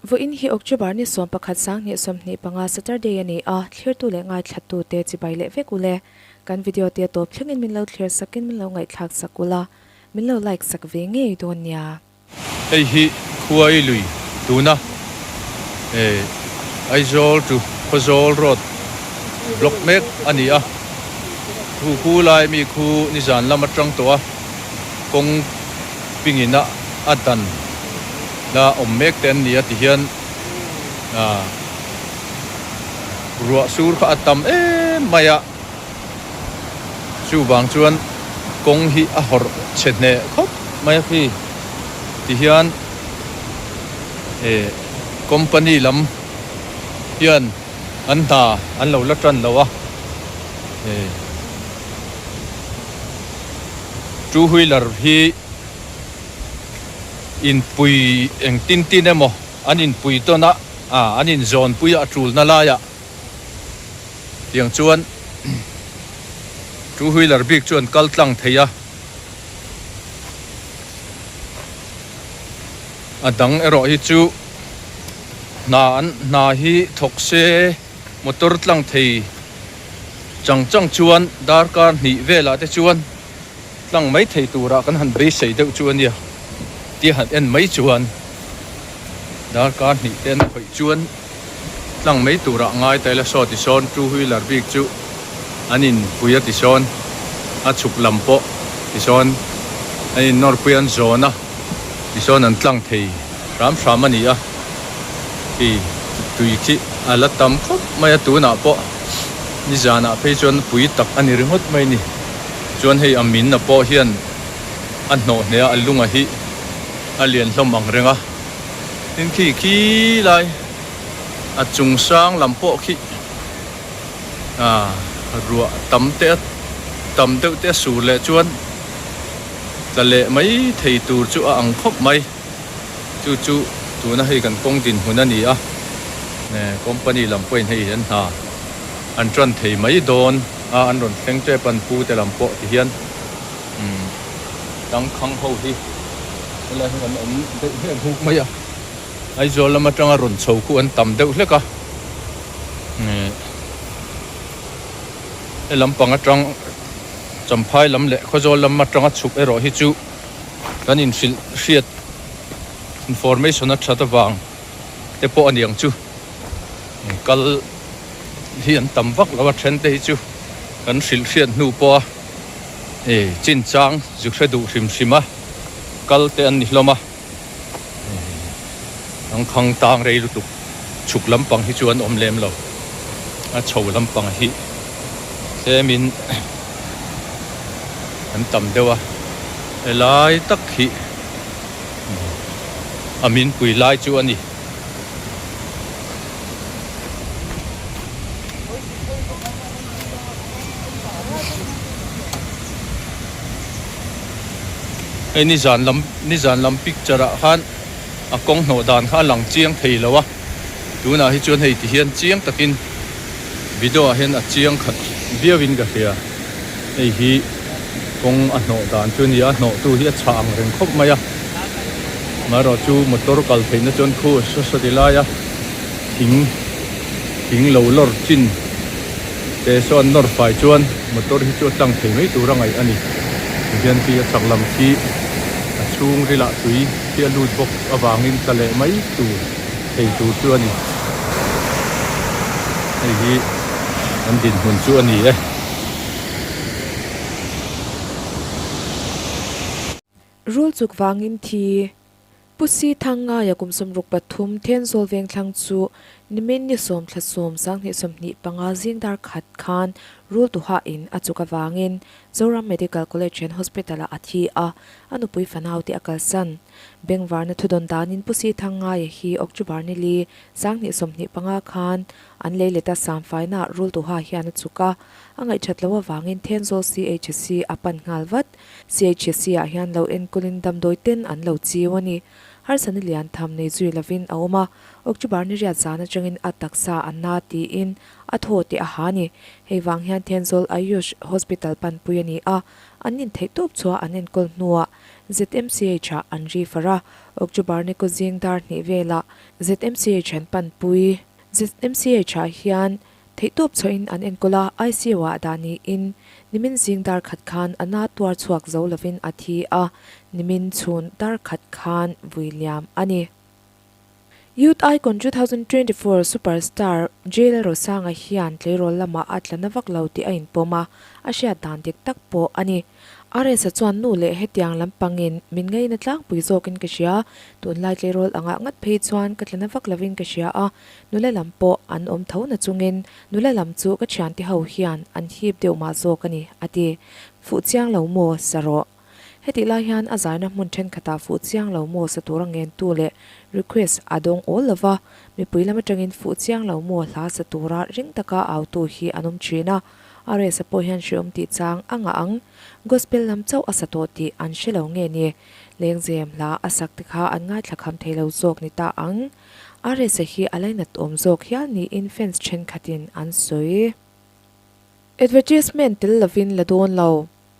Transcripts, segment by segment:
Vawiin hi October ni 11 2025 Saturday a ni a, thlirtu leh ngaithlatute chibai leh vek ule. Kan video te a tawp thlengin min lo thlir sakin min lo ngaihthlak sak ula, min lo like sak ve ngei dawn nia. Hei hi Khuai lui tuna Aizawl to Khawzawl road block mek a ni a, khu khu lai mi khu nizan lam atang tawh a kawng pingin a a dan la awm mek te an ni a tihian ah ruah sur kha a tam em mai a chuvang chuan kawng hi a hawrh chhe hneh khawp mai a khi tihian eh company lam hian an hna an lo la tan lo a eh two wheeler hi inpui eng tin tin emaw an inpui tawn a ah an inzawnpui a tulna laiah tiang chuan two wheeler bik chu an kal tlang thei a a dang erawh hi chu hna an hna hi thawk se motor tlang thei chang chang chuan darkar hnih velah te chuan. Tlang mai thei turah kan han beisei deuh chu a nia tia han en mai chuan darkar hnih te an khawih chuan tlang mai turah ngai ta ila saw tisawn two wheeler bik chu an inpui a tisawn a chhuk lam pawh tisawn an in nawr pui an zawn a tisawn an tlang thei hram hram a ni a khi tui khi a la tam khawp mai a tunah pawh nizanah phei chuan pui tak a ni ringawt mai a ni. Chuan hei a min a pawh hian a hnawh hneh a, a lunga hi a lian hlawm ang reng a. Tin khi khi lai a chung sang lam pawh khi ah ruah tam te a tam deuh te a sur leh chuan tla leh mai thei tur chu a ang khawp mai. Chu chu tuna hei kan kawng dinhmun a ni a, company lam pawhin hei an hna an tan thei mai dawn. A an rawn thleng tep an pu te lam pawh ti hian umm tangkhang ho hi helai hi an awm deuh hlek huk mai a Aizawl lam atanga rawn chho khu an tam deuh hlek a eh he lampang atang Champhai lam leh Khawzawl lam atanga chhuk erawh hi chu kan inhrilh hriat information a that avang te pawh a ni ang chu kal. hi an tam vak lo a then te hi chu kan hrilh hriat hnu pawh a eh chinchang zu hre duh hrim hrim a kal te an ni hlawm a eh ang khang tang rei lutuk chhuk lampang hi chu an awm lem lo a chho lampang hi tlemin an tam deuh a helai tak hi a minpui lai chu a ni. Hei nizan lam nizan lam picture ah khan a kawng hnawh dan kha a lang chiang thei lo a tunah hi chuan hei ti hian chiang takin video ah hian a chiang khat viau in ka hria hei hi kawng a hnawh dan chu a ni a a hnawh tu hi a chhah ang reng khawp mai a. Amaherawh chu motor kal theihna chuan khu a sa sa ti lai a thing thing lo lawr chin te saw an nawr fai chuan motor hi chu a tlang thei mai tur a ngaih a ni tihian khi a chak lam khi a chhung rilah tui khi a lut bawk avangin tla leh mai tur thei tur chu a ni hei hi an dinhmun chu a ni e. Rul chuk vangin thi. Pu Si Thang Ngaia kum 63 Thenzawl Vengthlang chu nimin ni sawm thla sawm 2025 zing dar khat khan rul tuha in a chuk avangin Zoram Medical College and Hospital ah a thi a, a nupui fanau te a kalsan. Bengvarna thudawn danin Pu Si Thang Ngaia hi October ni li 2025 khan an lei leta samfaina ah rul tuha hian a chuk a, a ngaihthat loh avangin Thenzawl CHC a pan nghal vat. CHC ah hian lo enkulin damdawi ten an lo chiu a ni. Harsatna lian tham nei zui lovin a awm a, October ni riat zan atangin a taksa a na tiin a thaw teh a ha a ni. Hei vang hian Thenzawl Ayush Hospital panpui a ni a, An intheih tawp chhuah an enkawl hnuah ZMCH-ah an refer a, October ni kaw zing dar hnih velah ZMCH an panpui. ZMCH-ah hian theihtawp chhuahin an enkawl a, ICU-ah dah niin nimin zing dar khat khan a na tuar chhuak zo lovin a thi a, nimin chhun dar khat khan vui liam a ni. Youth Icon 2024 superstar Jail Rosanga hian tleirawl lamah a tla na vak lo tih a inpawm a, a hriat dan dik tak pawh a ni. RS-a chuan nu leh hetiang lampangin min ngaina tlangpui zawkin ka hria, tunlai tleirawl angah ngat phei chuan ka tla na vak lovin ka hria a, nula lam pawh an awm tho na chungin nula lam chu ka thiante ho hian an hip deuh mah zawk a ni, a ti. Fuh chiang lo maw sa rawh. Hetih lai hian a zaina hmun thenkhatah fuh chiang lo maw sa tura ngentu leh request a dawng awl lo va, mipui lam atangin fuh chiang lo maw hla sa tura ring taka autu hi an awm thin a, RS-a pawh hian hreawm tih chang a ngah ang. Gospel lam chauh a sa tawh tih an hre lo nge ni? Lengzem hla a sak te kha an ngaithla kham thei lo zawk ni ta ang. RS-a hi a lainat awm zawk hial niin fans thenkhatin an sawi. Advertisement tel lovin la dawn lo.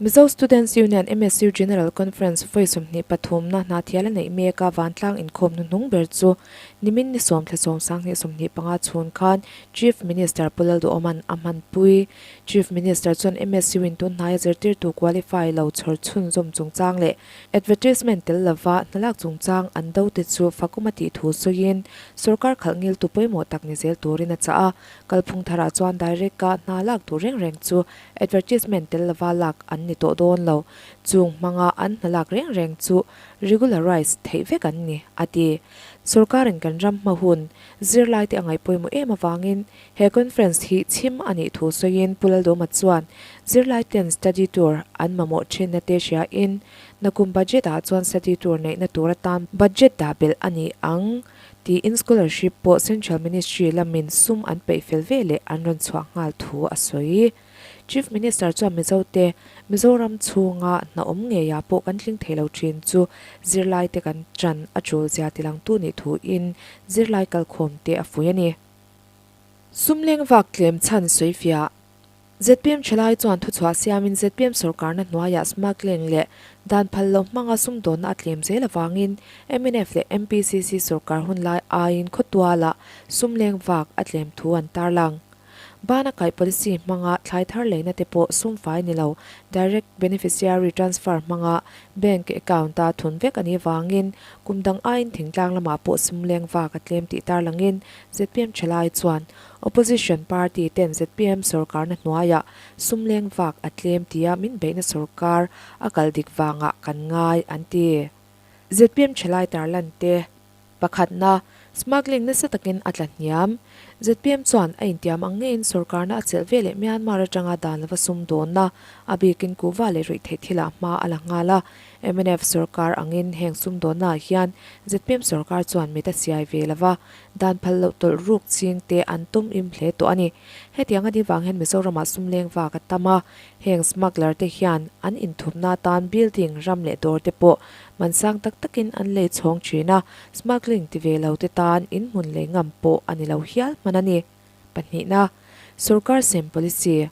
Mizo Students Union, MSU, General Conference vawi 23 na hna thial a neih mek a, vantlang inkhawm hnuhnung ber chu nimin ni sawm thla sawm 2025 chhun khan Chief Minister Pu Lalduhawma'n a hmanpui. Chief Minister chuan MSU in tun hnaia zirtirtu qualify lo chhawr chhunzawm chungchang leh advertisement tel lova hnalak chungchang an do te chu fakawm a tih thu sawiin sorkar khalh ngiltu pawimawh tak ni zel turin a chah a. Kalphung tharah chuan direct-a hna lak tur reng reng chu Advertisement tel lova lak an ni tawh dawn lo. Chung hmanga an hna lak reng reng chu regularize theih vek an ni, a ti. Sorkarin kan ram hma hun zirlaite a ngaih pawimawh em avangin he conference hi chhim a nih thu sawiin Pu Laldawma chuan zirlaiten study tour an mamawh thinna te hriain nakum budget ah chuan study tour neihna tur atan budget dah belh a ni ang tiin scholarship pawh Central Ministry lamin sum an peih fel ve leh an rawn chhuah nghal thu a sawi. Chief Minister chuan Mizote Mizoram chhunga hna awm ngeiah pawh kan tling thei lo thin chu zirlaite kan ṭan a ṭul zia tilangtu nih thuin zirlai kalkhawmte a fui a ni. Sum leng vak tlem chhan sawifiah. Zpm thalai chuan thuchhuah siamin zpm sorkarna hnuaiah smuggling leh dan phal lo hmanga sumdawnna a tlem zel avangin mnf leh MPCC sorkar hun lai aiin khawtualah sum leng vak a tlem thu an tarlang. Bana kaih policy hmanga thlai thar leina te pawh sum fai ni lo direct beneficiary transfer hmanga bank account-a thun vek a nih avangin kum dang aiin thingtlang lamah pawh sum leng vak a tlem tih tarlangin zpm thalai chuan Opposition party ten zpm sorkarna hnuaiah sum leng vak a tlem tia min beihna sorkar a kal dik vangah kan ngai an ti. Zpm thalai tarlan te pakhatna smuggling nasa takin a tla hniam. Zpm chuan a intiam ang ngeiin sorkarna a chelh ve leh Myanmar atanga dan lova sum dawnna a bikin kuhva leh ruihtheih thilah hma a la nghal a. Mnf sorkar angin heng sum dawnnaah hian zpm sorkar chuan mit a siai ve lova Dan phal loh tawlh ruk ching te an tum im hle tawh a ni. Hetiang a ni vang hian Mizoramah sum leng vak a tam a, heng smuggler te hian an inthupna atan building, ram leh dawr te pawh man sang tak takin an lei chhawng thin a, smuggling ti ve lo te tan inhmun lei ngam pawh a ni lo hial hman a ni. Pahnihna, Sorkar sem policy.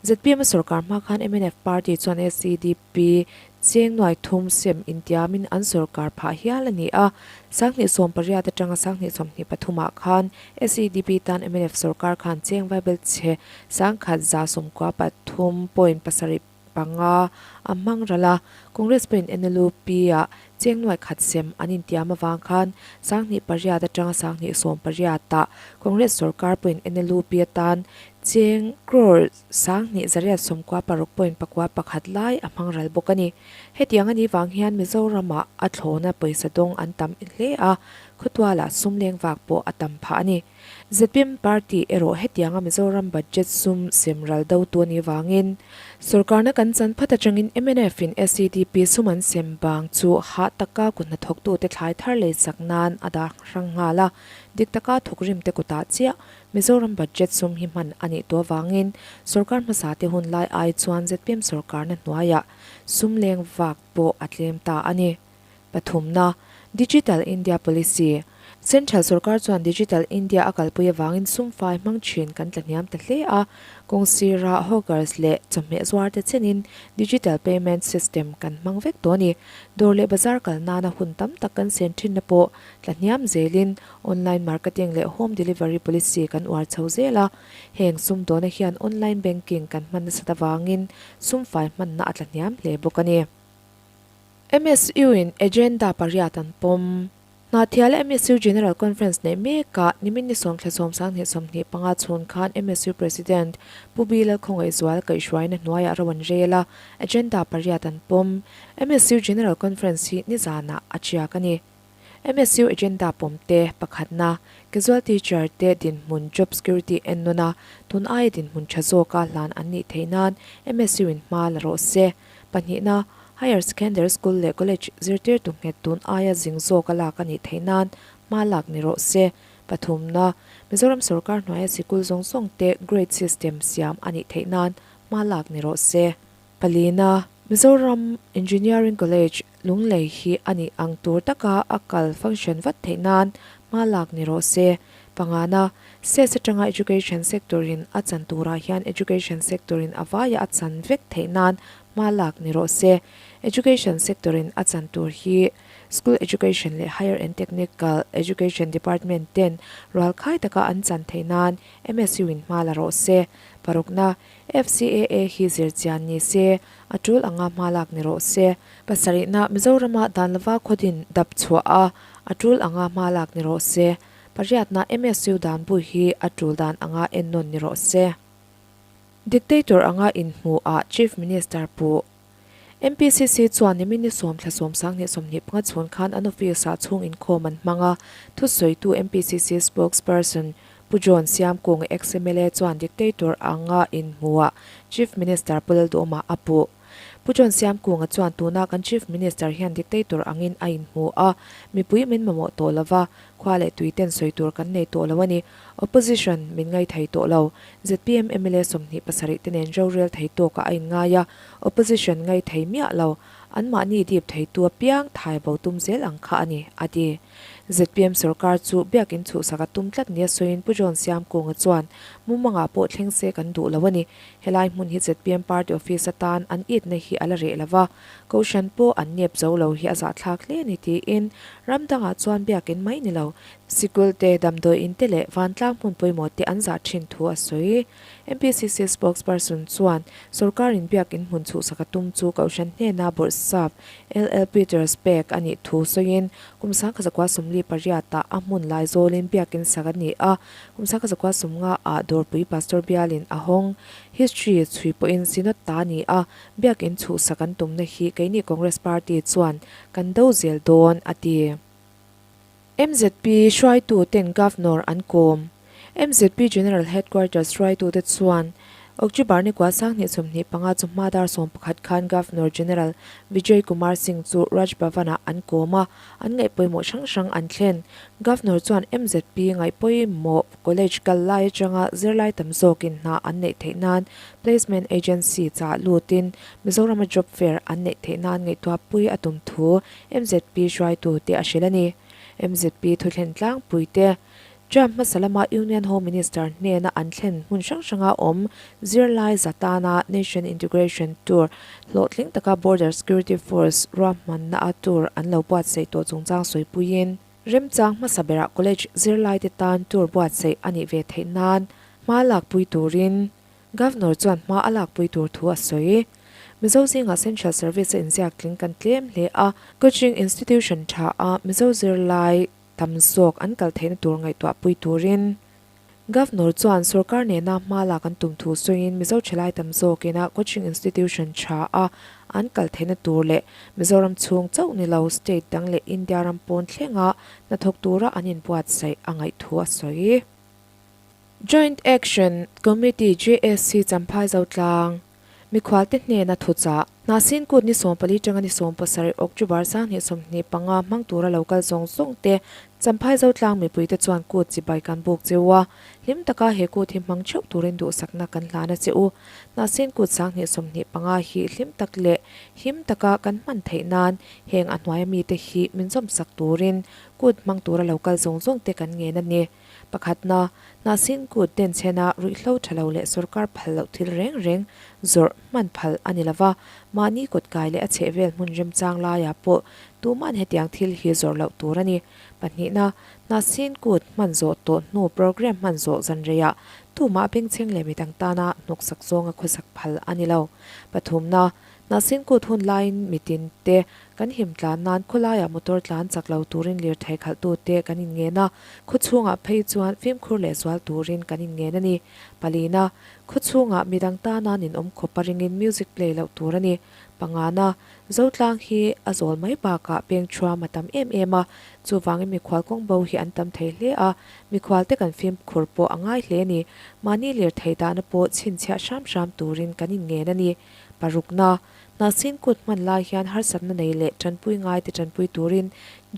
Zpm a sorkar hma khan mnf party chuan SEDP cheng nuai thum sem intiamin an sorkar phah hial a ni a. 2018 atanga 2023 ah khan SEDP tan mnf sorkar khan cheng vaibel chhe 1193.7 panga a hmang ral a. Congress pawhin NLUP ah cheng nuai khat sem an intiam avang khan 2008 atanga 2018 ah Congress sorkar pawhin NLUP atan Cheng crore 2996.61 lai a hmang ral bawk a ni. Hetiang a nih vang hian Mizoramah a thlawna pawisa dawng an tam hle a, khawtualah sum leng vak pawh a tam phah a ni. Zpm party erawh hetianga Mizoram budget sum sem ral dotu a nih vangin sorkarna kan chan phat atangin mnf in SEDP sum an sem bang chu hah taka kut hnathawktute thlai thar lei sak nan a dah hrang nghal a, dik taka thawkrimte kutah chiah Mizoram budget sum hi hman a nih tawh avangin sorkar hmasa te hun lai ai chuan zpm sorkarna hnuaiah sum leng vak pawh a tlem ta a ni. Pathumna, Digital India Policy. Central sorkar chuan Digital India a kalpui avangin sum fai hmang thin kan tlahniam ta hle a, kawng sira hawkers leh chawhmeh zuar te chenin digital payment system kan hmang vek tawh a ni. Dawr leh bazar kal nana hun tam tak kan sen thinna pawh tlahniam zelin online marketing leh home delivery policy kan uar chho zel a, heng sumdawna hian online banking kan hman nasat avangin sum fai hmanna a tlahniam hle bawk a ni. MSU-in agenda pariat an pawm. Hnahthiala MSU General Conference neih mekah nimin ni sawmthla 1925 chhun khan MSU President Pu B Lalkhawngaihzual kaihhruaina hnuaiah ro an rel a, agenda pariat an pawm. MSU General Conference hi nizanah a chiak a ni. MSU agenda pawm te pakhatna, Casual teacher te dinhmun job security en nawn a, tun aia dinhmun tha zawka hlan an nih theih nan MSU in hma la rawh se. Pahnihna, Higher Secondary School leh College zirtirtu nghet tun aia zing zawk a lak a nih theih nan hma lak ni rawh se. Pathumna, Mizoram sorkar hnuaia sikul zawng zawng te grade system siam a nih theih nan hma lak ni rawh se. Palina, Mizoram Engineering College Lunglei hi a nih ang tur taka a kal function vat theih nan hma lak ni rawh se. Pangana, SES atanga Education sector in a chan turah hian Education sector in a vaia a chan vek theih nan hma lak ni rawh se. Education sector in a chan tur hi School Education leh Higher and Technical Education Department ten rualkhai taka an chan theih nan MSU in hma la rawh se. Parukna, FCAA hi zirchian ni se, a tul anga hma lak ni rawh se. Pasarihna, Mizorama dan lova khawdin dap chhuah a, a tul anga hma lak ni rawh se. Pariatna, MSU dan bu hi a tul dan anga ennawn ni rawh se. Dictator anga inhmu ah Chief Minister Pu. MPCC chuan nimin ni sawm thla 1925 chhun khan an office ah chhung inkhawm an hmang a, thusawitu MPCC spokesperson Pu John Siamkung ex-MLA chuan dictator anga inhmu ah Chief Minister Pu Lalduhawma a puh. Pu John Siamkunga chuan tuna kan Chief Minister hian dictator angin a inhmu a, mipui min mamawh tawh lova, khua leh tui ten sawi tur kan nei tawh lo a ni. Opposition min ngai thei tawh lo. Zpm mla 27 te nen rorel thei tawkah a inngai a, opposition ngai thei miah lo. Anmahni dip theitu apiang thai bo tum zel ang kha a ni, a ti. Zpm sorkar chu biakin chhuhsak a tum tlat nia sawiin Pu John Siamkunga chuan, Mumangah pawh thleng se kan duh lo a ni. Helai hmun hi zpm party office atan an itna hi a la reh lo va, Kohhran pawh an nep zo lo hi a zahthlak hle a ni tiin ram dangah chuan biakin mai ni lo, sikul te, damdawi in te leh vantlang hmun pawimawh te an zah thin thu a sawi. MPCC spokesperson chuan sorkarin biakin hmun chhuhsak a tum chu Kohhran hnena bawrhsap LL Peters pek a nih thu sawiin kum 1948 ah a hmun lai zawlin biakin sak a ni a, kum 1950 ah Dawrpui Pastor bialin a hawng. History chhui pawhin Synod ta a ni a, Biakin chhuhsak an tumna hi keini Congress Party chuan kan do zel dawn, a ti. Mzp hruaitu ten Governor an kawm. Mzp General Headquarters hruaitute chuan October ni kua 2025 chu hma dar 11 khan Governor General Vijay Kumar Singh chu Raj Bhavan-ah an kawm a, an ngaihpawimawh hrang hrang an thlen. Governor chuan mzp ngaihpawimawh College kal lai atanga zirlai tam zawkin hna an neih theih nan Placement Agency chah lutin Mizorama Job Fair an neih theih nan ngaihtuahpui a tum thu mzp hruaitute a hrilh a ni. Mzp thuthlen tlangpuite Term hmasa lama Union Home Minister hnena an thlen hmun hrang hranga awm zirlai za tana Nation Integration Tour hlawhtling taka Border Security Force ruahmanna a tour an lo buatsaih tawh chungchang sawipuiin Remchang hmasa berah college zirlaite tan tour buatsaih a nih ve theih nan hma lakpui turin Governor chuan hma a lakpui tur thu a sawi. Mizo zingah Central Service a inziak tling kan tlem hle a, coaching institution tha a Mizo zirlai tam zawk an kal theihna tur ngaihtuahpui turin Governor chuan sorkar nena hma lak an tum thu sawiin Mizo thalai tam zawkin a coaching institution tha a an kal theihna tur leh Mizoram chhung chauh ni lo state dang leh India ram pawn thlenga hnathawk tura an inbuatsaih a ngaih thu a sawi. Joint Action Committee, JAC, Champhai Zotlang mikhualte hnena thuchah. Hnahsin kut ni 14 tanga ni 17 October 2025 hmang tura lo kal zawng zawng te Champhai Zotlang mipuite chuan kut chibai kan buk che u a, hlim taka he kut hi hmang theuh turin duhsakna kan hlan a che u. Hnahsin kut 2025 hi hlim tak leh him taka kan hman theih nan heng a hnuaia mite hi min zawmsak turin kut hmang tura lo kal zawng zawng te kan ngen a ni. Pakhatna, Hnahsin kut denchhena ruihhlo tha lo leh sorkar phal loh thil reng reng zawrh hman phal a ni lova, mahni kawtkai leh a chhehvel hmun remchang laiah pawh tuman hetiang thil hi zawrh loh tur a ni. Pahnihna, Hnahsin kut hman zawh tawh hnu program hman zawh zan reiah tumah bengchheng leh midang tana hnawksak zawnga khawsak phal a ni lo. Pathumna, Hnahsin kut hun laiin mitin te kan him tlan nan khawlaiah motor tlan chak lo turin lirthei khalhtute kan inngen a, khawchhungah phei chuan fimkhur leh zual turin kan inngen a ni. Palina, khawchhungah midang tana ninawm khawp a ringin music play loh tur a ni. Pangana, Zotlang hi a zawl mai bakah peng thuam a tam em em a, chuvangin mikhual kawng bo hi an tam thei hle a, mikhual te kan fimkhur pawh a ngai hle a ni. Mahni lirthei dahna pawh chhinchhiah hram hram turin kan inngen a ni. Parukna, Hnahsin kut hman lai hian harsatna nei leh tanpui ngaite tanpui turin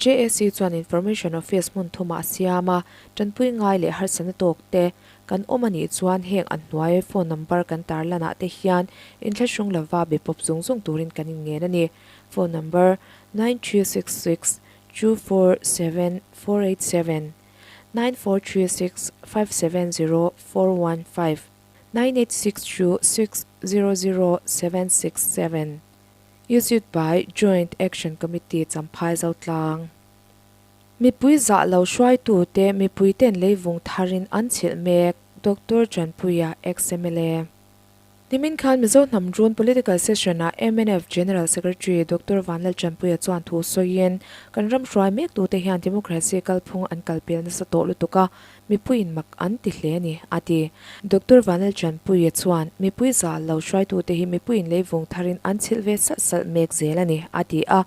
JAC chuan Information Office hmun thumah a siam a, tanpui ngai leh harsatna tawk te kan awm a nih chuan heng an hnuai phone number kan tarlanah te hian inthlahrung lova be pawp zung zung turin kan inngen a ni. Phone number, 9366 247 487, 9436 570 415. 9862 600 767 Issued by Joint Action Committee Champhai Zotlang. Mipui zah lo hruaitute mipuiten leivung tharin an chhilh mek, Doctor Chanpuia, ex-MLA. Nimin khan Mizo hnam run Political Session-ah mnf General Secretary Doctor Vanlal Chanpuia chuan thu sawiin, Kan ram hruai mektute hian democracy kalphung an kalpel nasa tawh lutuk a, Mipuiin mak an ti hle a ni, a ti. Doctor Vanlalchanpuia chuan, Mipui zal lo hruaitute hi mipuiin leivung tharin an chhilh ve salh salh mek zel a ni, a ti a.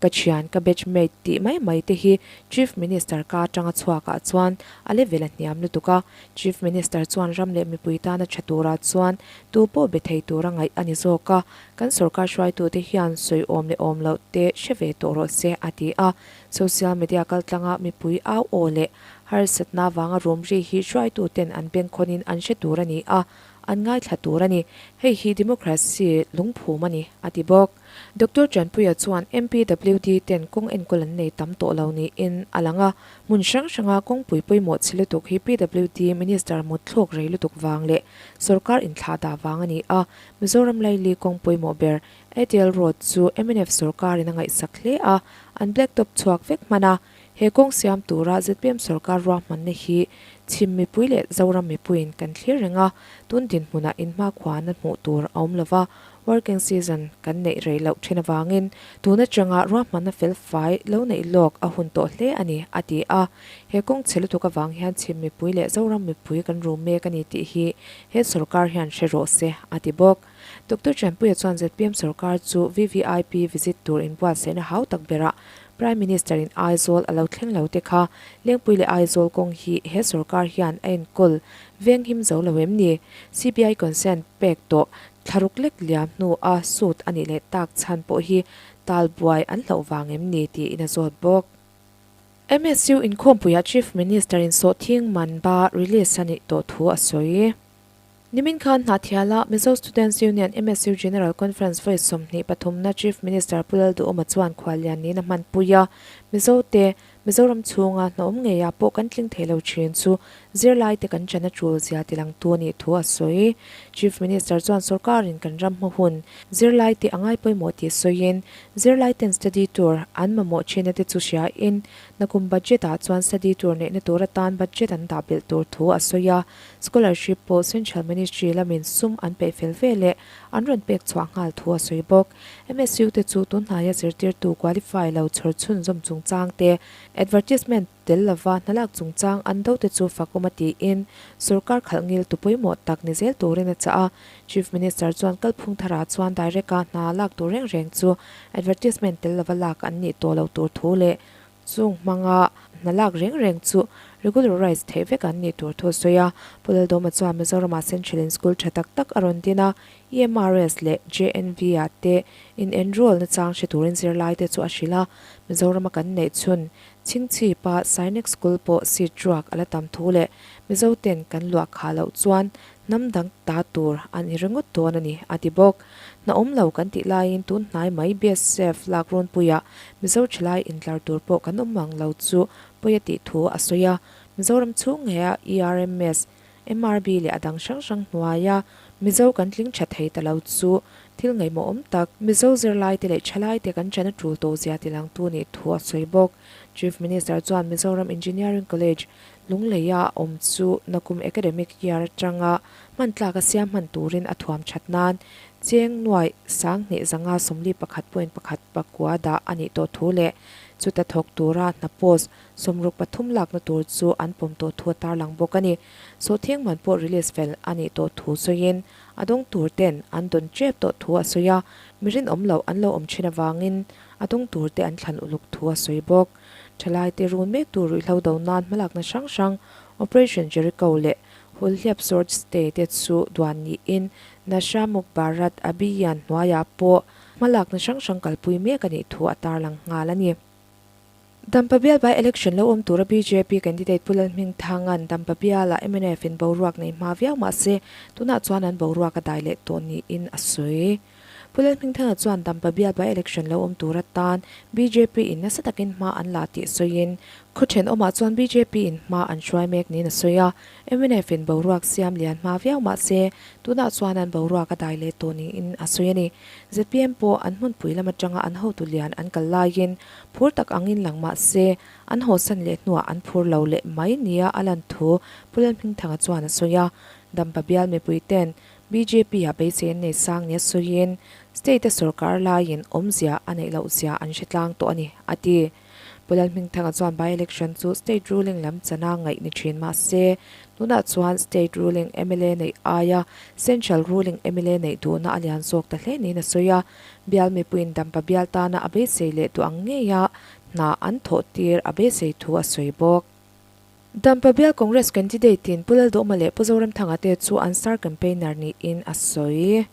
Ka thian, ka batch mate tih mai mai te hi Chief Minister ka atanga chhuakah chuan a level a hniam lutuk a. Chief Minister chuan ram leh mipui tana tha turah chuan tu pawh be thei tura ngaih a ni zawk a, kan sorkar hruaitute hian sawi awm leh awm loh te hre ve tawh rawh se, a ti a. Social media kaltlanga mipui au aw leh Harsatna vanga rum ri hi hruaituten an bengkhawnin an hre tur a ni a, an ngaithla tur a ni. Hei hi democracy lungphum a ni, a ti bawk. Doctor Chanpuia chuan MPWD ten kawng enkawl an nei tam tawh lo niin a lang a, hmun hrang hranga kawngpui pawimawh chhe lutuk hi PWD Minister mutthlawk rei lutuk vang leh sorkar inthlah dah vang a ni a, Mizoram laili kawng pawimawh ber Airtel Road chu mnf sorkarin a ngaihsak hle a, an blacktop chhuak vek hman a, He kawng siam tura zpm sorkar ruahmanna hi chhim mipui leh Zoram mipuiin kan thlir reng a, tun dinhmunah inhmakhuana hmuh tur a awm lova, working season kan neih rei loh thin avangin tun atanga ruahmanna fel fai lo neih lawk a hun tawh hle a ni, a ti a. He kawng chhe lutuk avang hian chhim mipui leh Zoram mipui kan rum mek a ni tih hi he sorkar hian hre rawh se, a ti bawk. Doctor Chanpuia chuan zpm sorkar chu VVIP visit tur inbuatsaihna hau tak berah Prime Minister in Aizawl a lo thleng lo te kha Lengpui leh Aizawl kawng hi he sorkar hian a enkawl veng him zo lo em ni? CBI consent pek tawh thlaruk lek liam hnu a suit a nih leh tak chhan pawh hi tal buai an hlauh vang em ni tiin a zawt bawk. MSU inkhawmpuiah Chief Minister in sawhthing man ba release a nih tawh thu a sawi. Nimin khan Hnahthiala Mizo Students Union, MSU, General Conference vawi 20 pathumna Chief Minister Pu Lalduhawma chuan khuallian niin a hmanpui a, Mizote, Mizoram chhunga hnawm ngeiah pawh kan tling thei lo thin chu zirlaite kan chan a tul zia tilangtu a nih thu a sawi. Chief Minister chuan sorkarin kan ram hma hun zirlaite a ngai pawimawh tih sawiin, zirlaiten study tour an mamawh thina te chu hriain nakum budget ah chuan study tour neihna tur atan budget an dah belh tur thu a sawi a. Scholarship pawh Central Ministry lamin sum an peih fel ve leh an rawn pek chhuah nghal thu a sawi bawk. MSU te chu tunhnaia zirtirtu qualify lo chhawr chhunzawm chungchang te, advertisement tel lova hnalak chungchang an do te chu fakawm a tiin sorkar khalh ngil tu pawimawh tak ni zel turin a chah a. Chief Minister chuan kalphung tharah chuan direct-a hna lak tur reng reng chu advertisement tel lova lak an nih tawh lo tur thu leh. Chung hmanga hna lak reng reng chu regularize theih vek an nih tur thu a sawi a. Pu Laldawma chuan Mizoramah Central in School tha tak tak a rawn din a, EMRS leh JNV ah te in enroll na chang hre turin zirlai te chu a hrilh a. Mizorama kan neih chhun Chhingchhipa Sainik School pawh seat ruak a la tam thu leh Mizo ten kan luah khah loh chuan hnam dang ta tur a ni ringawt dawn a ni, a ti bawk. Hna awm lo kan tih laiin tun hnai mai BSF lak runpuiah Mizo thalai intlar tur pawh kan awm mang lo chu pawi a tih thu a sawi a. Mizoram chhung ngeia ERMS, MRB leh a dang hrang hrang hnuaia Mizo kan tling tha thei ta lo chu thil ngaihmawh awm tak, Mizo zirlaite leh thalaite kan ṭan a ṭul tawh zia tilangtu nih thu a sawi bawk. Chief Minister chuan Mizoram Engineering College, Lungleia awm chu nakum academic year atanga hman tlak a siam hman turin a thuam that nan cheng nuaih 2541.1 pakua dah a nih tawh thu leh chuta thawk tura hna post 63 lakna tur chu an pawm tawh thu a tarlang bawk a ni. Sawhthing man pawh release fel a nih tawh thu sawiin a dawng tur ten an dawn tep tawh thu a sawi a, mi rinawm loh an lo awm thin avangin a dawng tur te an thlan uluk thu a sawi bawk. Thalaite run mektu ruihhlo do nan hmalakna hrang hrang Operation Jericho leh Hulhliap Sword Stay te chu duan niin Nasha Muk Bharat Abhiyan hnuaiah pawh hmalakna hrang hrang kalpui mek a nih thu a tarlang nghal a ni. Dampa bial by election lo awm tura bjp candidate Pu Lalhmingthanga'n Dampa bialah mnf in boruak nei hma viau mahse tunah chuan an boruak a dai leh tawh niin a sawi. Pu Lalhmingthanga chuan Dampa bial by election lo awm tur atan bjp in nasa takin hma an la tih sawiin, khaw thenawmah chuan bjp in hma an hruai mek niin a sawi a. Mnf in boruak siam lian hma viau mah se, tunah chuan an boruak a dai leh tawh niin a sawi a ni. Zpm pawh an hmunpui lam atanga an hotu lian an kal laiin phur tak angin lang mah se, an hawsan leh hnuah an phur lo leh mai nia a lan thu Pu Lalhmingthanga chuan a sawi a. Dampa bial mipui ten Bjp ah beisei an nei sang nia sawiin state a sorkar laiin awmzia a neih loh zia an hre tlang tawh a ni, a ti. Pu Lalhmingthanga chuan by-election chu state ruling lam chana ngaih ni thin mah se, tunah chuan state ruling mla neih aia central ruling mla neih duhna a lian zawk ta hle niin a sawi a. Bial mipuiin dampa bial tana a beisei leh duh ang ngeia hna an thawh tir a beisei thu a sawi bawk. Dampa bial Congress candidate in Pu Laldawma leh Pu Zoramthanga te chu an star campaigner niin a sawi.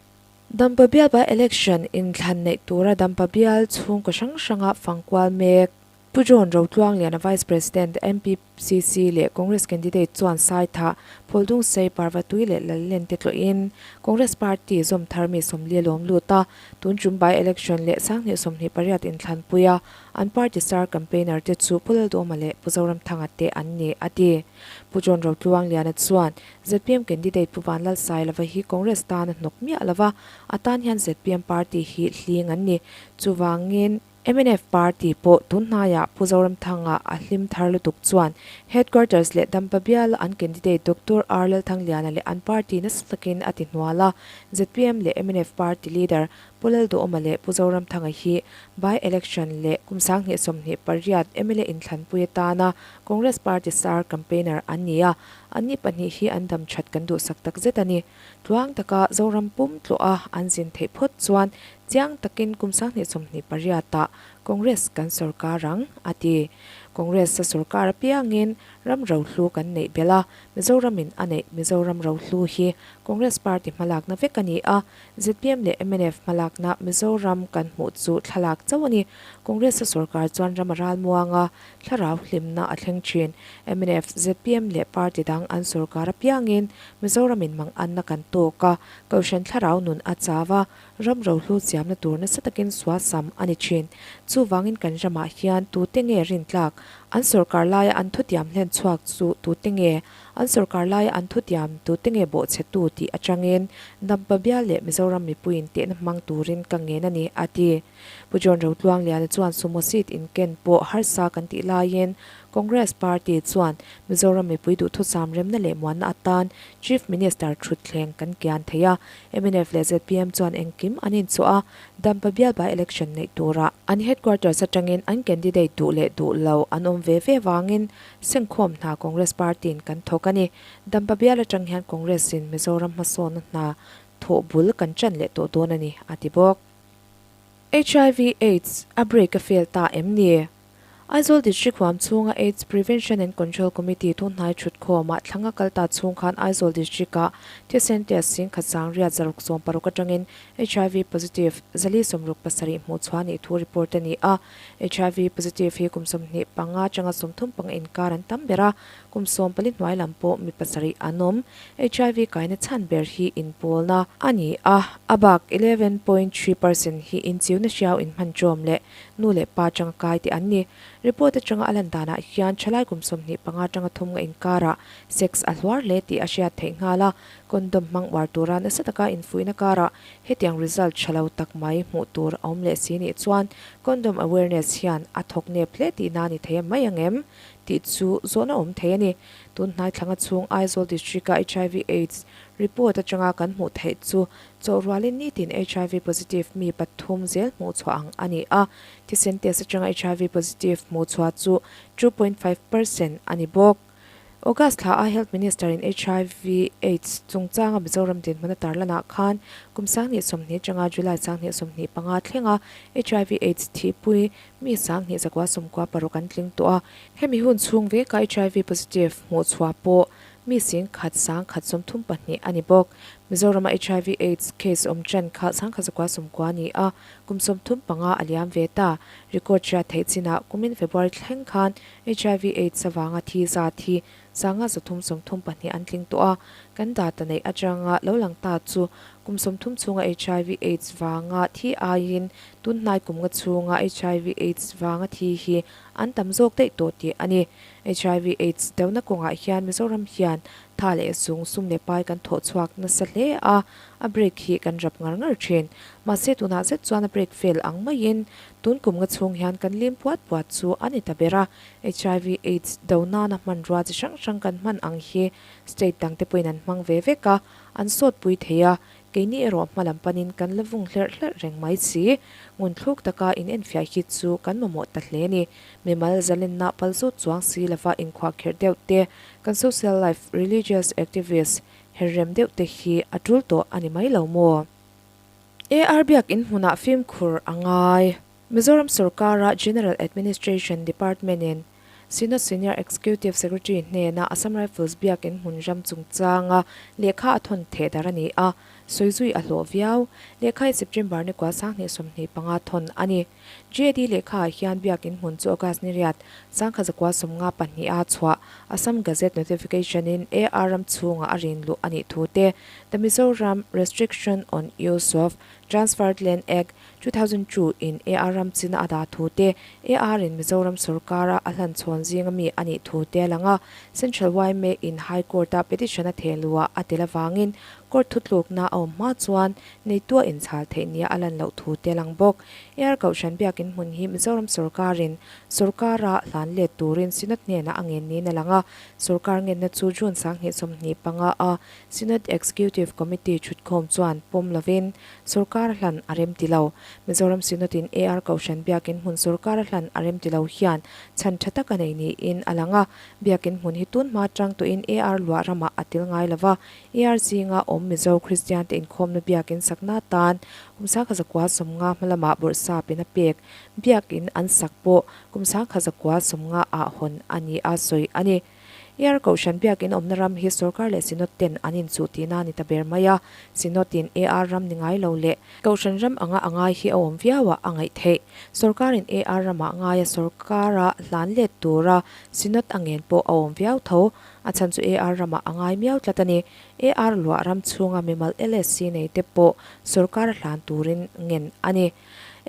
Dampa bial by election inthlan neih tura Dampa bial chhungkaw hrang hranga fangkual mek Pu John Rotluangliana Vice President MPCC leh Congress candidate chuan Saithah, Phawldungsei, Parvatui leh Lallen te tlawhin Congress party zawm thar mi 40 a lawm lut a, tun tum by election leh 2028 inthlanpui a An party star campaigner te chu Pu Laldawma leh Pu Zoramthanga te an ni, a ti. Pu John Rotluangliana chuan zpm candidate Pu Vanlalsailova hi Congress tan a hnawk miah lo va, a tan hian zpm party hi hling an ni. Chuvangin mnf party pawh tun hnaiah Pu Zoramthanga a hlim thar lutuk chuan Headquarters leh Dampa biala an candidate Doctor R Lalthangliana leh an party nasa takin a ti hnual a, zpm leh mnf party leader Pu Lalduhawma leh Pu Zoramthanga hi by election leh kum 2028 mla inthlanpui atana Congress party star campaigner an ni a, anni pahnih hi an dam that kan duhsak tak zet a ni. Tluang taka Zoram pum tlawh a an zin theih phawt chuan chiang takin kum 2028 ah Congress kan sorkar ang, a ti. Congress a sorkar apiangin ram rohlu kan neih belh a, Mizoramin a neih Mizoram rohlu hi Congress party hmalakna vek a ni a, Zpm leh mnf hmalakna Mizoram kan hmuh chu thlalak chauh a ni. Congress-a sorkar chuan ram a ral muang a, thlarau hlimna a thleng thin. Mnf, zpm leh party dang an sorkar apiangin Mizoramin manganna kan tawk a, Kohhran thlarau nun a chau a, ram rohlu siamna tur nasa takin suasam a ni thin. Chuvangin kan ramah hian tute nge rintlak? An sorkar laia an thutiam hlen chhuak chu tute nge? An sorkar laia an thutiam tute nge bawhchhetu tih atangin Dampa bial leh Mizoram mipuiin tehna hmang turin ka ngen a ni, a ti. Pu John Rotluangliana chuan sumo seat inken pawh harsa kan tih laiin Congress party chuan Mizoram mipui duhthusam remna leh muanna atan Chief Minister thutthleng kan kian thei a, mnf leh zpm chuan engkim an inchawh a, Dampa bial by election neih turah an headquarters atangin an candidate duh leh duh lo an awm ve ve vangin Sengkhawm hna Congress party in kan thawk a ni. Dampa bial atang hian Congress in Mizoram hmasawnna hna thawh bul kan ṭan leh tawh dawn a ni, a ti bawk. Hiv Aids a break a fail ta em ni? Aizawl District huam chhunga Aids Prevention and Control Committee tunhnai thutkhawmah thlanga kal ta chhung khan Aizawl District-ah thisen test singkhat sangriat zaruk 60 atangin HIV positive zali 67 hmuh chhuah nih thu report a ni a. HIV positive hi kum 25 atanga 35 inkar an tam ber a, kum 14 hnuai lam pawh mi pasarih an awm. HIV kaina chhan ber hi inpawlna a ni a, a bak 11.3 percent hi inchiuna hriau inhman ṭawm leh Nu leh pa atanga kai tih an ni. Report atanga a lan danah hian thalai kum 25 atanga thum nga inkarah sex a hluar hle tih a hriat theih nghal a, condom hmang uar tura nasa taka infuihna karah hetiang result tha lo tak mai hmuh tur a awm leh si nih chuan condom awareness hian a thawk nep hle tihna a ni thei mai ang em tih chu zawhna awm thei a ni. Tun hnai thlanga chhung Aizawl District-a HIV AIDS report atanga kan hmuh theih chu Chawhrualin nitin HIV positive mi pathum zel hmuh chhuah ang a ni a, thisen test atanga HIV positive hmuh chhuah chu 2.5 percent a ni bawk. August thla a Health Minister in HIV AIDS chungchanga Mizoram dinhmun a tarlanah khan kum 2020 atanga July 2025 thlenga HIV AIDS thihpui mi 2196 an tling tawh a, hemi hun chhung veka HIV positive hmuh chhuah pawh Mi 10,000 132 a ni bawk. Mizorama HIV AIDS case awm ṭan kha 1990 a ni a, kum 35 a liam ve ta. Record hriat theih chinah kumin February thleng khan HIV AIDS avanga thi zat hi 532 an tling tawh a, kan data neih atanga lo lang ta chu kum 30 chhunga HIV AIDS vanga thi aiin tun hnai kum nga chhunga HIV AIDS vanga thi hi an tam zawk daih tawh tih a ni. Hiv aids deuhna kawngah hian Mizoram hian tha leh zung sum leh pai kan thawh chhuak nasa hle a, a break hi kan rap ngar ngar thin. Mahse tunah zet chuan a break fail ang maiin tun kum nga chhung hian kan lim puat puat chu a ni ta ber a. Hiv aids do nana hmanrua chi hrang hrang kan hman ang hi state dangte pawhin an hmang ve vek a, an sawtpui thei a, Keini erawh hma lam panin kan la vung hlerh hlerh reng mai si. Ngun thluk taka in enfiah hi chu kan mamawh ta hle a ni. Mimal zalenna pal zut chuang si lova inkhuahkherh deuh te, kan social life, religious activist her rem deuh te hi a tul tawh a ni mai lo maw? AR Biak in hmunah fimkhur a ngai. Mizoram sorkara General Administration Department-in Synod Senior Executive Secretary hnena Assam Rifles biak in hmun ram chungchanga lehkha a thawn theh dar a ni a, sawi zui a hlawh viau. Lehkha hi September ni kua 2025 thawn a ni. GAD lehkhaah hian biak in hmun chu August ni riat 1952 a chhuah Assam Gazette Notification in AR ram chhungah a rin luh a nih thu te, The Mizoram Restriction on Use of Transferred Land Act, 2002 in AR ram china a dah thu te, AR in Mizoram sorkara a hlan chhawn zinga mi a nih thu te a lang a. Central yma in High Court a petition a theh luh a tel avangin Court thutlukna a awm hma chuan neitua inchhal theih nia a lan loh thu te a lang bawk. AR Kohhran biakin hmun hi Mizoram sorkarin sorkara hlan let turin Synod hnenah a ngen niin a lang a. Sorkar ngenna chu June 2025 a Synod Executive Committee thutkhawm chuan pawm lovin Sorkar hlan a rem ti lo. Mizoram Synod in AR Kohhran Biakin hmun sorkar hlan a rem ti lo hian chhan tha tak a nei niin a lang a. Biakin hmun hi tun hma tang tawhin AR luah ramah a tel ngai lo va. AR zinga awm Mizo Kristian te inkhawmna biakin sakna atan kum 1990 hma lamah bawrhsap in a pek biakin an sak pawh kum 1990 ah hawn a ni a sawi a ni. AR Kohhran biakin awmna ram hi sorkar leh Synod ten an inchuh tihna a ni ta ber mai a, Synod in AR ram ni ngai lo leh Kohhran ram anga a ngai hi a awm viau a a ngaih theih. Sorkarin AR ramah ngaia sorkara hlan let tura Synod a ngen pawh a awm viau tho. A chhan chu AR ramah a ngai miau tlat a ni. AR luah ram chhunga mimal LSC nei te pawh sorkara hlan turin ngen a ni.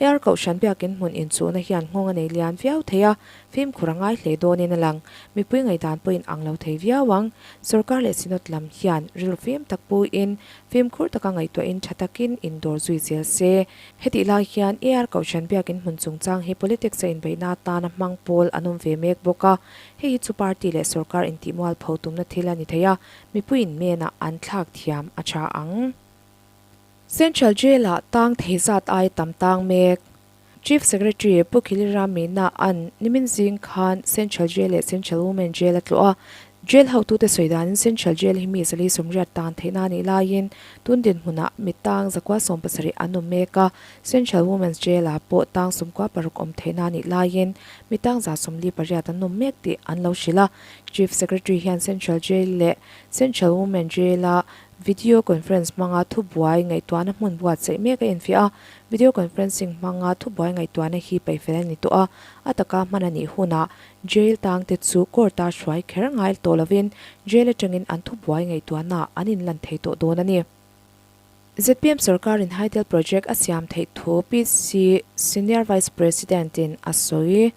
AR Kohhran biakin hmun inchuhna hian nghawng a nei lian viau thei a, fimkhur a ngai hle dawnin a lang. Mipui ngaihdan pawhin ang lo thei viau ang. Sorkar leh Synod lam hian rilru fim tak puiin, fimkhur taka ngaihtuahin tha takin indawr zui zel se. Hetih lai hian AR Kohhran biakin hmun chungchang hi politics a inbeihna atana hmang pawl an awm ve mek bawk a. Hei hi chu party leh sorkar intihmualpho tumna thil a ni thei a, mipuiin menah an thlak thiam a tha ang. Central Jail-ah tang thei zat ai tam tang mek. Chief Secretary Pu Khilira Meena-a'n nimin zing khan Central Jail leh Central Women Jail a tlawh a. Jail hotute sawi danin Central Jail hi mi 480 tan theihna a nih laiin tun dinhmunah mi tang 170 an awm mek a, Central Women's Jail-ah pawh tang 96 awm theihna a nih laiin mi tang 48 an awm mek tih an lo hrilh a. Chief Secretary hian Central Jail leh Central Women Jail-a Video Conference hmanga thubuai ngaihtuahna hmun buatsaih mek a infiah a, Video Conferencing hmanga thubuai ngaihtuahna hi peihfel a ni tawh a, a taka hman a nih hunah Jail tangte chu court-a hruai kher ngai tawh lovin jail atangin an thubuai ngaihtuahna an inlan thei tawh dawn a ni. Zpm sorkarin Hydel Project a siam theih thu PC Senior Vice President-in a sawi.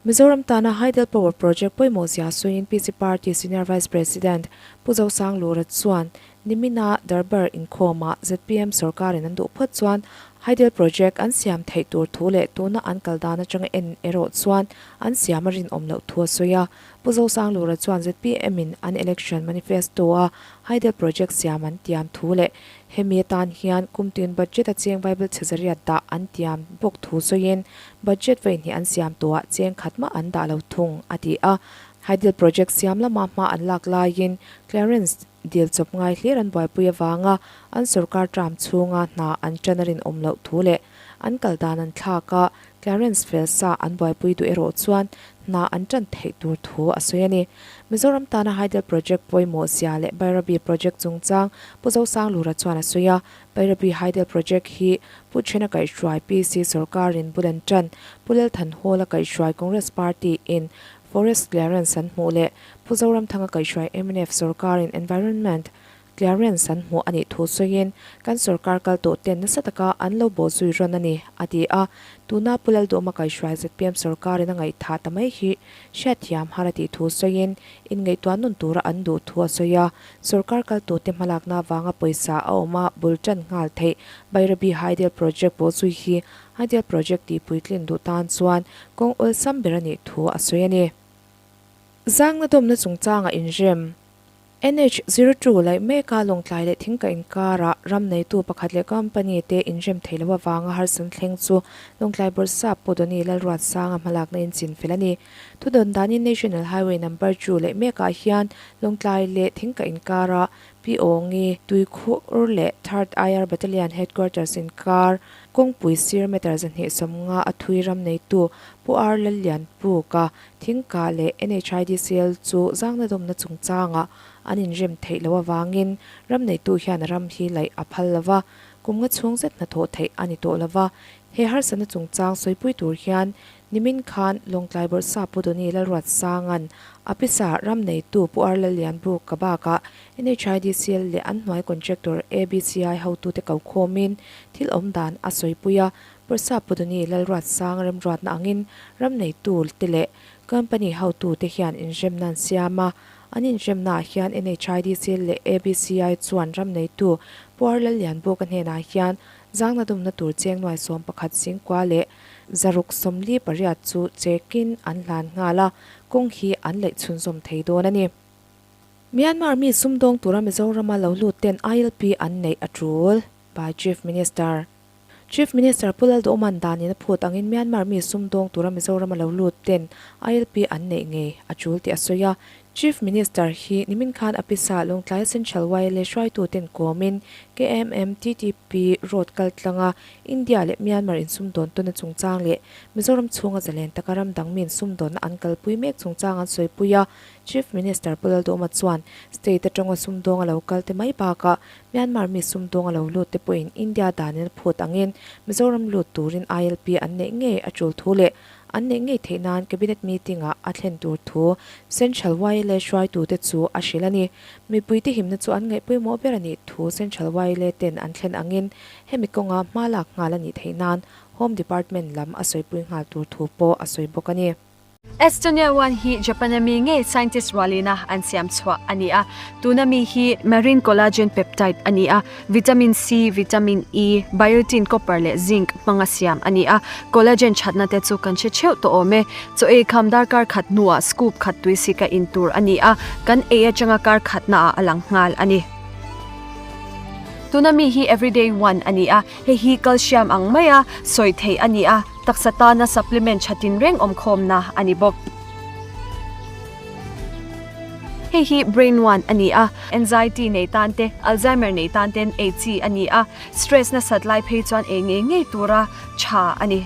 Mizoram tana Hydel Power Project pawimawh zia sawiin PC Party Senior Vice President Pu Zosang Lura chuan Nimina Darbar inkhawmah zpm sorkarin an duh phawt chuan Hydel Project an siam theih tur thu leh tuna an kal dan atanga en erawh chuan an siam a rinawm loh thu a sawi a. Pu Zosang Lura chuan zpm in an election manifesto-a Hydel Project siam an tiam thu leh hemi atan hian kum tin budget a cheng Bible chhe zariat dah an tiam bawk thu sawiin budget vaihnih an siam tawhah cheng khat mah an dah lo thung a ti a. Hydel Project siam lama hma an lak laiin clearance Dil chawp ngai hlir an buaipui avanga an sorkar term chhunga hna an ṭan a rinawm loh thu leh an kal dan an thlak a, clearance fel sa an buaipui duh erawh chuan hna an ṭan theih tur thu a sawi a ni. Mizoram tana Hydel Project pawimawh zia leh Bairabi Project chungchang Pu Zosanglura chuan a sawi a, Bairabi Hydel Project hi Pu Chhena kaihhruai PC sorkarin bul an ṭan, Pu Lalthanhawla kaihhruai Congress Party in Forest Clearance an hmuh leh Pu Zoramthanga kaihhruai mnf sorkarin Environment Clearance an hmuh a nih thu sawiin, kan sorkar kal tawh ten nasa taka an lo bawhzui rawn a ni, a ti a. Tuna Pu Lalduhma kaihhruai zpm sorkarin a ngaihthah ta mai hi hriatthiam har a tih thu sawiin, inngaihtuah nun tura an duh thu a sawi a. Sorkar kal tawhte hmalakna avanga pawisa a awm a bul tan nghal theih Bairabi Hydel Project bawhzui hi Hydel Project tihpuitlin duh tan chuan kawng awlsam ber a nih thu a sawi a ni. Zangna dawmna chungchanga inrem. NH 02 laih meka Lawngtlai leh Thingka inkarah ram neitu pakhat leh company te inrem thei lo avanga harsatna thleng chu Lawngtlai Bawrhsap Pu Doni Lalruatsanga hmalakna in chinfel a ni. Thudawn danin National Highway Number two laih mekah hian Lawngtlai leh Thingka inkara Pi Awngi, Tuikhur leh Third IR Battalion Headquarters inkar kawngpui sir meter 250 a thui ram neitu Pu R Lallianpuka Thingkah leh NHIDCL chu zangna dawmna chungchangah an inrem theih loh avangin ram neitu hian a ram hi laih a phal lo va, kum nga chhung zet hnathawh theih a ni tawh lo va. He harsatna chungchang sawipui tur hian nimin khan Lawngtlai Bawrhsa Pu Doni Lalruatsanga'n a pisa ram neitu Pu R Lallianbuka bakah NHIDCL leh an hnuai contractor ABCI hotute kokhawmin thil awm dan a sawipui a, Bawrhsap Puduni Lalruatsang remruatna angin ram neitu te leh company hotu te hian inremna an siam a, an inremnaah hian NHIDC leh ABCI chuan ram neitu Pu R Lallianbuka hnenah hian zangna dumna tur cheng nuai 11 singkua leh 648 chu chekin an hlan nghal a, kawng hi an laih chhunzawm thei dawn a ni. Myanmar mi sumdawng tura Mizorama lo lut ten ILP an neih a tul by Chief Minister. Chief Minister Pu Lalduhman danin a phut angin Myanmar mi sumdawng tura Mizoram a lo lut ten ILP an neih ngei a tul tih a sawi a. Chief Minister hi nimin khan a pisa Lawngtlai Central YLA hruaitu ten kawmin KMMTTP road kal tlanga India leh Myanmar insumdawn tawna chungchang leh Mizoram chhunga zalen taka ram dang mi insumdawnna an kalpui mek chungchang an sawipui a. Chief Minister Pu Lalduhma chuan state atanga sumdawng a lo kal te mai bakah Myanmar mi sumdawng a lo lut te pawhin India danin a phut angin Mizoram lut turin ILP an neih ngei a tul thu leh an neih ngei theih nan Cabinet meeting ah a thlen tur thu Central YLA hruaitute chu a hrilh a ni. Mipuite himna chu an ngaih pawimawh ber a nih thu Central YLA ten an thlen angin hemi kawnga hma lak nghal a nih theih nan Home Department lam a sawipui nghal tur thu pawh a sawi bawk a ni. Estonia one hi Japan a mi ngei scientist rualina an siam chhuah a ni a. Tuna mi hi marine collagen peptide a ni a, vitamin C, vitamin E, biotin, copper leh zinc hmanga siam a ni a. Collagen thatna te chu kan hre theuh tawh awm e. Chaw ei kham darkar khat hnuah scoop khat tui sika in tur a ni a, kan ei atanga kar khatnaah a lang nghal a ni. Tuna mi hi everyday one a ni a, hei hi calcium ang maia sawi theih a ni a. Taksa tana supplement tha tinreng awmkhawmna a ni bawk. Hei hi Brain One a ni a, anxiety nei tan te, Alzheimer nei tan ten ei chi a ni a, stress nasat lai phei chuan ei ngei ngei tura tha a ni.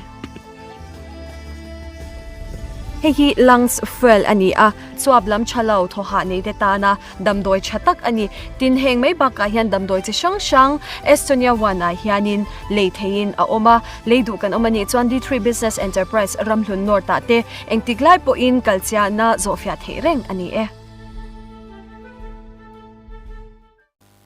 Hei hi Lungs Fuel a ni a, chuap lam tha lo thaw hah nei te tana damdawi tha tak a ni. Tin, heng mai bakah hian damdawi chi hrang hrang Estonia One ah hianin lei theihin a awm a, lei duh kan awm a nih chuan D3 Business Enterprise Ramhlun North ah te engtik lai pawhin kalchiahna zawhfiah theih reng a ni e.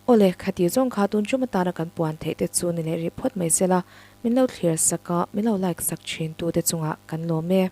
Awle, khati zawng kha tun tum atana kan puan theih te chu ni leh rih phawt mai sela, min lo thlir sak a, min lo like sak thin tu te chungah kan lawm e.